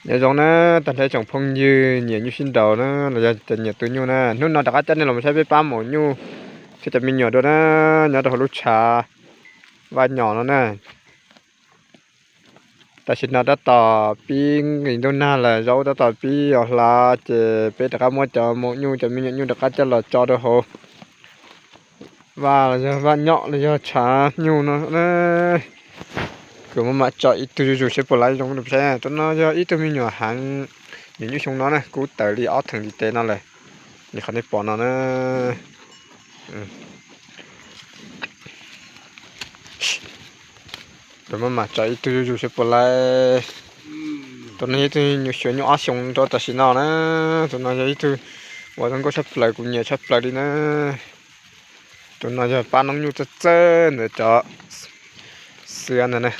Nyob zoo na, tag nrho tsoom phooj ywg nyiam nyuj sib nraus na, los yog cov nyiam tu nyuj na, hnub no rov qab coj nej los saib peb pab maum nyuj thiab cov me nyuam dua na, nyob rau hauv lub tshav Vaj Nyom no na. Tam sim no tab tom pib nqis ntuj nag lawm, zaub tab tom pib ua hlav, ces peb rov qab muab cov maum nyuj cov me nyuam nyuj rov qab coj los tso rau hauv vaj los yog vaj nyom los yog tshav nyuj no na. Kuv mam mam tso ib tug zuj zus seb puas laib zoo rau peb saib. Tus no yog ib tug me nyuam heev, nyuam nyuj xyoo no na, kub tawm li ob theem ntiv tes no lawm, li qhov nej pom no na. Kuv mam mam tso ib tug zuj zus seb puas laib. Tus no yog ib tug nyuam xyuas nyuj ob xyoo rau tam sim no na. Tus no yog ib tug uas zoo nkauj tshaj plaws, kuv nyiam tshaj plaws li na. Tus no yog pab noob nyuj txawj txawj ntawm cov xwb ntawd na.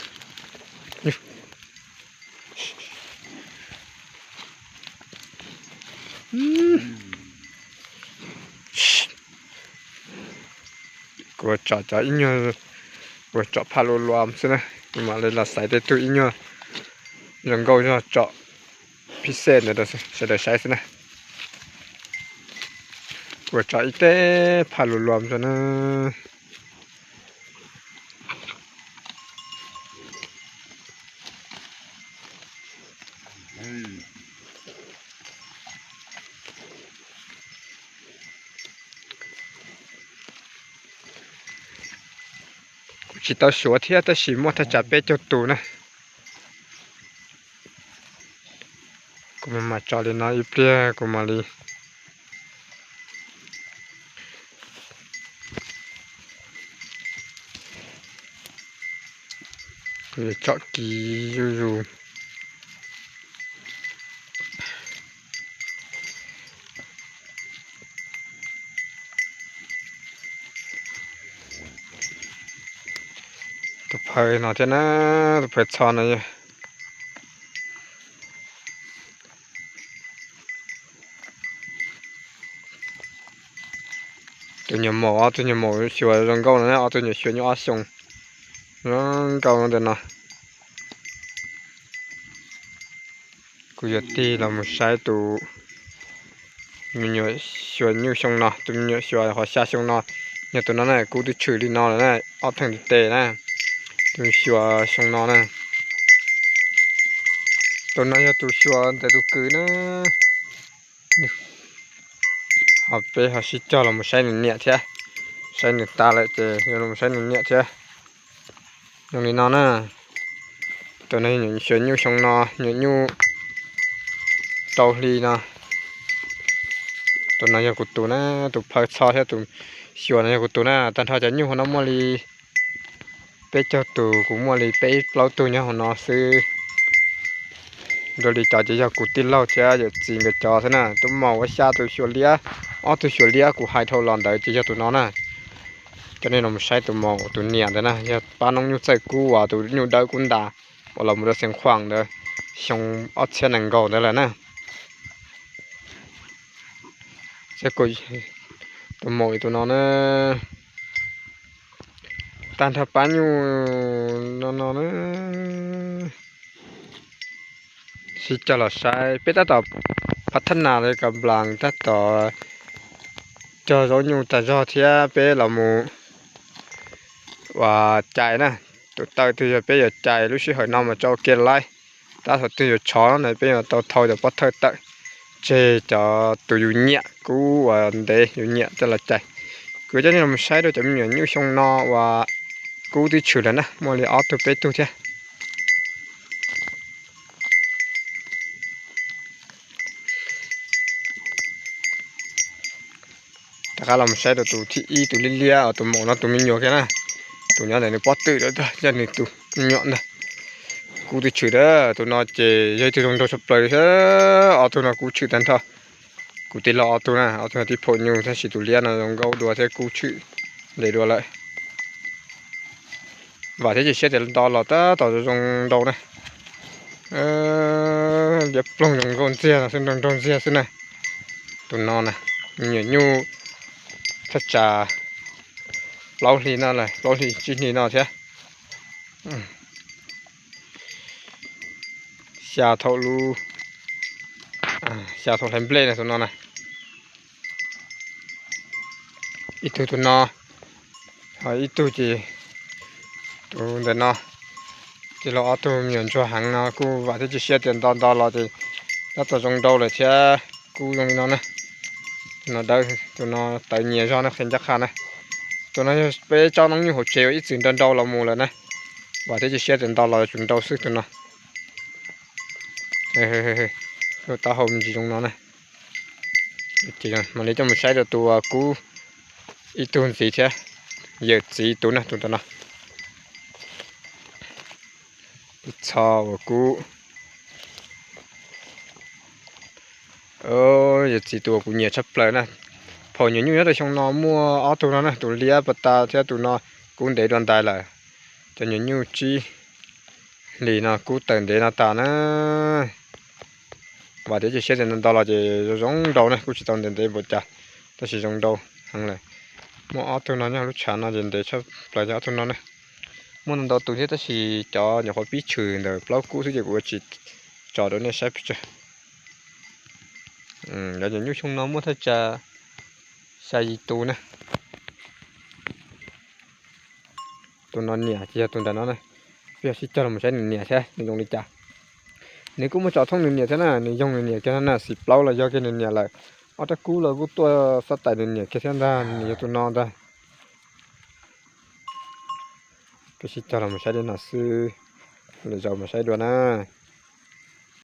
Kuv tsom cov ib nyuag, kuv tsom phaj lua lua xwb na. Kuv mam li los xaiv tej tug ib nyuag zoo nkauj zog tsom phij xej ntawd rau sawv daws saib xwb na. Kuv tsom ib teg phaj lua lua xwb na. Kuv tsis tau suav thiab tab sis muaj thaj tsam peb caug tus na. Kuv mam mam tso li no ib pliag kuv mam li tsom kiv zuj zus. Tus phaw no thiab na, tus phaw txho no yog tus nyuam maum, ob tug nyuam maum xyuas zoo nkauj no, ob tug nyuam xyuas nyuj ob xyoo zoo nkauj ntawm no. Kuv yuav tig los mus saib tus me nyuam xyuas nyuj xyoo no, tus me nyuam xyuas qhov xya xyoo no, yog tus no na, kub twb tshwm li no lawm na, ob theem ntiv tes na, tus xyuas xyoo no na. Tus no yog tus xyuas ntawm tus kwv na. Ho peb ho sib cog los mus saib nws niam thiab, saib nws tas lawm ces yuav los saib nws niam thiab. Zoo li no na, tus no yog nyuam xyuas nyuj xyoo no, nyuam nyuj rau hli no. Tus no yog kuv tus na, tus phaw txho thiab tus xyuas no yog kuv tus na. Tag nrho cov nyuj hauv no muaj li peb caug tus, kuv muaj li peb plaub tug nyob hauv no xwb. Dua li cov ces yog kuv tij laug thiab yawm txiv nkawd cov xwb na. Tus maum ua xya tus xyuas liab, ob tug xyuas liab kuv hais dhau los ntawd ces yog tus no na. Coj nej los saib tus maum tus niam ntawd na, yog pab noob nyuj txawj kub uas tus nyuj dawb kub ntas uas los mus rau Xeev Khuam ntawd xyoo ob txhiab nees nkaum ntawd lawm na. Tus maum tus no na, tag nrho pab nyuj no no na. Sib cog los saib, peb tab tom phav thab nas li kas nplas tab tom cog zaub nyuj tag zog thiab peb los mus ua cais na. Tus taw twg yog peb yuav cais lub sij hawm no mas tso ua ke laib. Tab thaum twg yuav tshov no peb yuav tau thau cov pob thawj tawm tseg cov tus yus nyiam kub uas ntev yus nyiam coj los cais. Kuv coj nej los saib rau cov me nyuam nyuj xyoo no uas kub twb tshwm lawm na, muaj li ob tug peb tug thiab. Rov qab los saib rau tus thib ib, tus liab liab, tus maum no tus me nyuam kiag na. Tus nyob ntawm nws pob tw, yog nws tus me nyuam ntag. Kub twb tshwm lawm, tus no ces yog ib tug zoo nraug tshaj plaws thiab. Ob tug no kub tshwm tag nrho. Kuv tij laug ob tug na, ob tug no tib phaum nyuj tab sis tus liab no zoo nkauj dua thiab kub tshwm ntev dua lawm. Vam thiab cia siab tias nto los tab tom zoo nraug na. Liab ploog zoo nkauj ntxiag no xwb, nraug nraug ntxiag xwb na. Tus no na, me nyuam nyuj thaj tsam plaub hli no lawm, plaub hli tsib hli no thiab. Xya thaum lub cas thaum hlais nplej na tus no na. Ib tug tus no, ib tug ces tus ntawm no, ces los ob tug me nyuam ntsuag heev no kuj vam thiab cia siab tias nto nto los ces tab tom zoo nrau lawm thiab. Kuj zoo li no na. Tus no dawb, tus no tawv nyias zog na, qhia ncaj qha na. Tus no yog peb tsob noob nyuj hauv tsev uas ib txwm nrau nrau los mus lawm na. Vam thiab cia siab tias nto los yuav tsum nrau xwb tus no. Lub taub hau me ntsis zoo no na. Mam li coj mus saib rau tus uas kub ib tug ntxiv thiab, yawm txiv tus na, tus ntawm no. Tus txho uas kub, yawm txiv tus uas kuv nyiam tshaj plaws na. Phaum nyuam nyuj nyob rau xyoo no muaj ob tug no na, tus liab pas tas thiab tus no kub ntev dua ntais lawm. Cov nyuam nyuj tsib hlis no kub tawm ntev no tas na. Vam thiab cia siab tias nto nto los ces zoo zoo nrau na, kuj tsis tau ntev ntev npaum cas, tab sis zoo nrau heev lawm. Muaj ob tug no nyob lub tshav no ces ntev tshaj plaws ces ob tug no na. Muaj ntau tus thiab tab sis cov nyuam qhuav pib tshwm ntawm plaub kub xwb ces kuv ua tsis tso rau nej saib pes tsawg. Cov nyuam nyuj xyoo no muaj thaj tsam xya yim tus na. Tus no niam ces yog tus nram no na. Peb yog sib cog los saib nws niam thiab nws zoo li cas. Nws kuj muaj tso thoob nws niam thiab na, nws yoog nws niam kiag no na, xim plaub los yog kiag nws niam lawm. Ob rab kub los kuj tuaj xab tais nws niam kiag thiab ntag, nws yog tus no ntag. Peb sib cog los saib li no xwb, lwm zaus mus saib dua na.